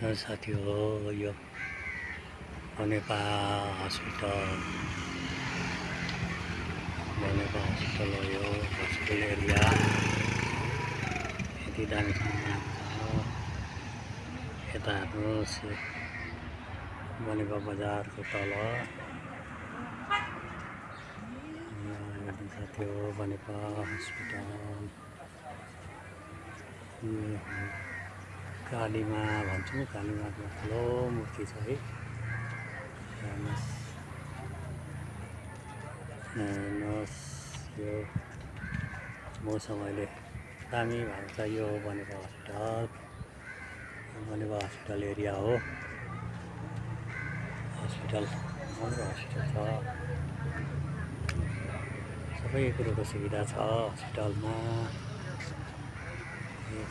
साथी हो यो बनेपा हस्पिटल हो यो हस्पिटल एरिया यति दामीसँग बनाएको छ। यता हेर्नुहोस् बनेपा बजारको तल साथी हो बनेपा हस्पिटल। कालीमा भन्छौँ, कालीमाको ठुलो मूर्ति छ है। हेर्नुहोस् यो मौसम अहिले दामी भएको छ। यो बनेपा हस्पिटल एरिया हो। हस्पिटल राम्रो हस्पिटल छ, सबै कुरोको सुविधा छ हस्पिटलमा।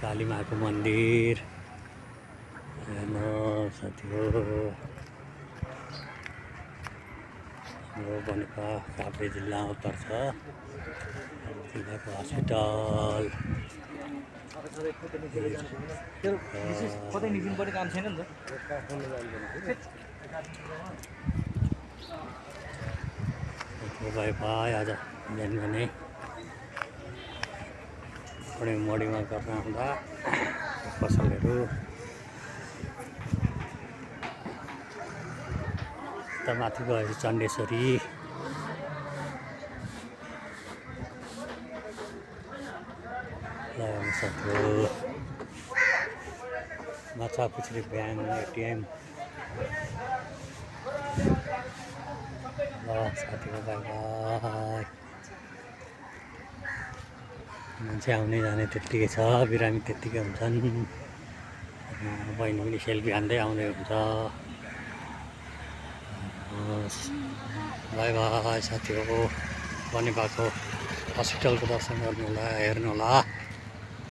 कालीमाको मन्दिर हेर्नुहोस् साथी हो। हाम्रो बनेपा काभ्रे जिल्लामा पर्छ जिल्लाको हस्पिटल। बाई बाई आज बिहान बिहानै कुनै मोडीमा गर्न आउँदा पसलहरू यता माथि गएपछि चण्डेश्वरी सक्यो। माछापुछ्री ब्याङ्क एटिएम ल साथीको बाई बाई। मान्छे आउने जाने त्यत्तिकै छ, बिरामी त्यत्तिकै हुन्छन्। बहिनी पनि सेल्फी हान्दै आउँदै हुन्छ। बाई बाई साथी हो। बनेपाको हस्पिटलको दर्शन गर्नु होला, हेर्नु होला।